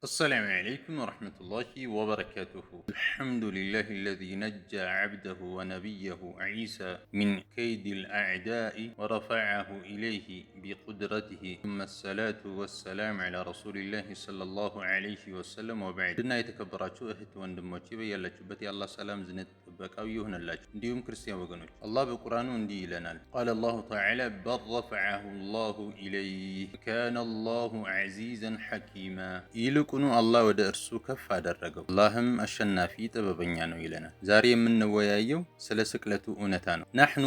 السلام عليكم ورحمة الله وبركاته. الحمد لله الذي نجى عبده ونبيه عيسى من كيد الأعداء ورفعه إليه بقدرته، ثم الصلاة والسلام على رسول الله صلى الله عليه وسلم، وبعد። እና የተከበራችሁ እህት ወንድሞቼ፣ በያላችሁበት የአላህ ሰላም፣ እዝነት፣ ጥበቃው ይሁንላችሁ። እንዲሁም ክርስቲያን ወገኖች፣ አላህ በቁርአኑ እንዲህ ይለናል። قال الله تعالى: بل رفعه الله إليه وكان الله عزيزا حكيما። ይልቁኑ አላህ ወደ እርሱ ከፍ አደረገው፣ አላህም አሸናፊ ጥበበኛ ነው ይለናል። ዛሬ የምንወያየው ስለ ስቅለቱ እውነታ ነው። نحن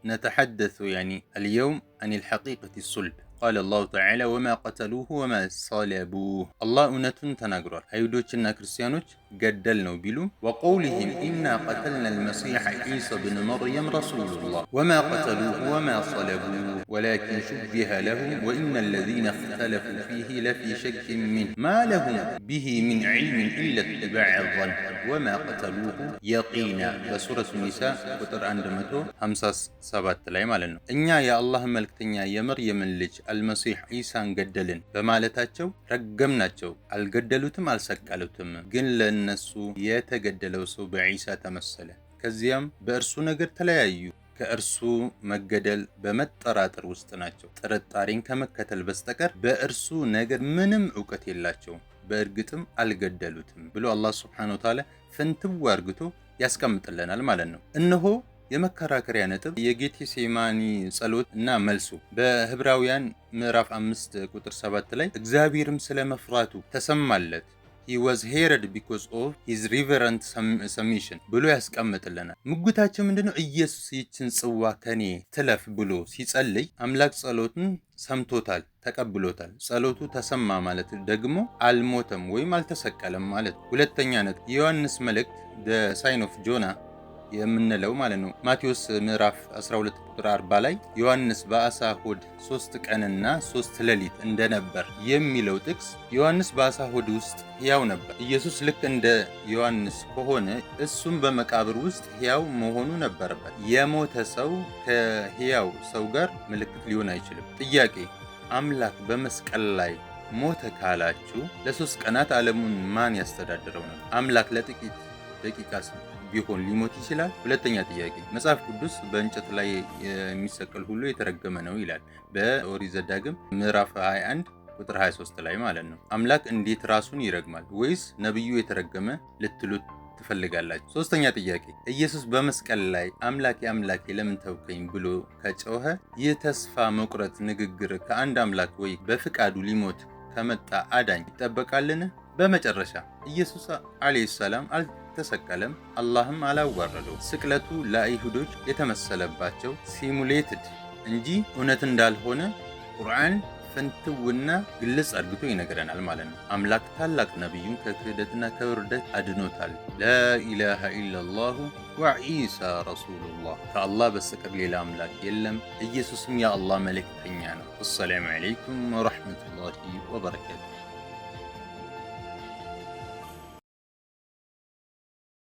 نتحدث يعني اليوم عن الحقيقة الصلب. قال الله تعالى: وما قتلوه وما صلبوه። አላህ እውነቱን ተናግሯል። አይሁዶችና ክርስቲያኖች ገደልነው ቢሉ وقولهم إنا قتلنا المسيح عيسى ابن مريم رسول الله وما قتلوه وما صلبوه ولكن شبه لهم وإن الذين اختلفوا فيه لفي شك منه ما لهم به من علم إلا اتباع الظن وما قتلوه يقينا። በሱረቱ ኒሳ ቁጥር 157 ላይ ማለት ነው። እኛ የአላህ መልክተኛ የመርየምን ልጅ አልመሲሕ ዒሳን ገደልን በማለታቸው ረገምናቸው። አልገደሉትም፣ አልሰቀሉትም። ግን ለእነሱ የተገደለው ሰው በዒሳ ተመሰለ። ከዚያም በእርሱ ነገር ተለያዩ። ከእርሱ መገደል በመጠራጠር ውስጥ ናቸው። ጥርጣሬን ከመከተል በስተቀር በእርሱ ነገር ምንም እውቀት የላቸውም። በእርግጥም አልገደሉትም ብሎ አላህ سبحانه وتعالى ፍንትው አርግቶ ያስቀምጥልናል ማለት ነው። እነሆ የመከራከሪያ ነጥብ፣ የጌቴሴማኒ ጸሎት እና መልሱ። በዕብራውያን ምዕራፍ 5 ቁጥር 7 ላይ እግዚአብሔርም ስለ መፍራቱ ተሰማለት፣ he was heard because of his reverent submission ብሎ ያስቀምጥልናል። ሙግታቸው ምንድነው? ኢየሱስ ይችን ጽዋ ከኔ ትለፍ ብሎ ሲጸልይ አምላክ ጸሎቱን ሰምቶታል፣ ተቀብሎታል። ጸሎቱ ተሰማ ማለት ደግሞ አልሞተም ወይም አልተሰቀለም ማለት። ሁለተኛ ነጥብ፣ የዮሐንስ መልእክት፣ the sign of Jonah የምንለው ማለት ነው። ማቴዎስ ምዕራፍ 12 ቁጥር 40 ላይ ዮሐንስ በአሳ ሆድ 3 ቀንና 3 ሌሊት እንደነበር የሚለው ጥቅስ ዮሐንስ በአሳ ሆድ ውስጥ ሕያው ነበር። ኢየሱስ ልክ እንደ ዮሐንስ ከሆነ እሱም በመቃብር ውስጥ ሕያው መሆኑ ነበረበት። የሞተ ሰው ከሕያው ሰው ጋር ምልክት ሊሆን አይችልም። ጥያቄ፣ አምላክ በመስቀል ላይ ሞተ ካላችሁ ለ3 ቀናት ዓለሙን ማን ያስተዳድረው ነበር? አምላክ ለጥቂት ደቂቃስ ቢሆን ሊሞት ይችላል? ሁለተኛ ጥያቄ፣ መጽሐፍ ቅዱስ በእንጨት ላይ የሚሰቀል ሁሉ የተረገመ ነው ይላል። በኦሪት ዘዳግም ምዕራፍ 21 ቁጥር 23 ላይ ማለት ነው። አምላክ እንዴት ራሱን ይረግማል? ወይስ ነቢዩ የተረገመ ልትሉት ትፈልጋላችሁ? ሶስተኛ ጥያቄ፣ ኢየሱስ በመስቀል ላይ አምላኬ አምላኬ ለምን ተውከኝ ብሎ ከጮኸ ይህ ተስፋ መቁረጥ ንግግር ከአንድ አምላክ ወይ በፍቃዱ ሊሞት ከመጣ አዳኝ ይጠበቃልን? በመጨረሻ ኢየሱስ عليه السلام አልተሰቀለም፣ አላህም አላዋረደው። ስቅለቱ ለአይሁዶች የተመሰለባቸው simulated እንጂ እውነት እንዳልሆነ ቁርአን ፍንትውና ግልጽ አድርጎ ይነግረናል ማለት ነው። አምላክ ታላቅ ነቢዩን ከክህደትና ከውርደት አድኖታል። لا إله إلا الله وعيسى رسول الله። ከአላህ በስተቀር ሌላ አምላክ የለም፣ ኢየሱስም የአላህ መልእክተኛ ነው። السلام عليكم ورحمة الله وبركاته።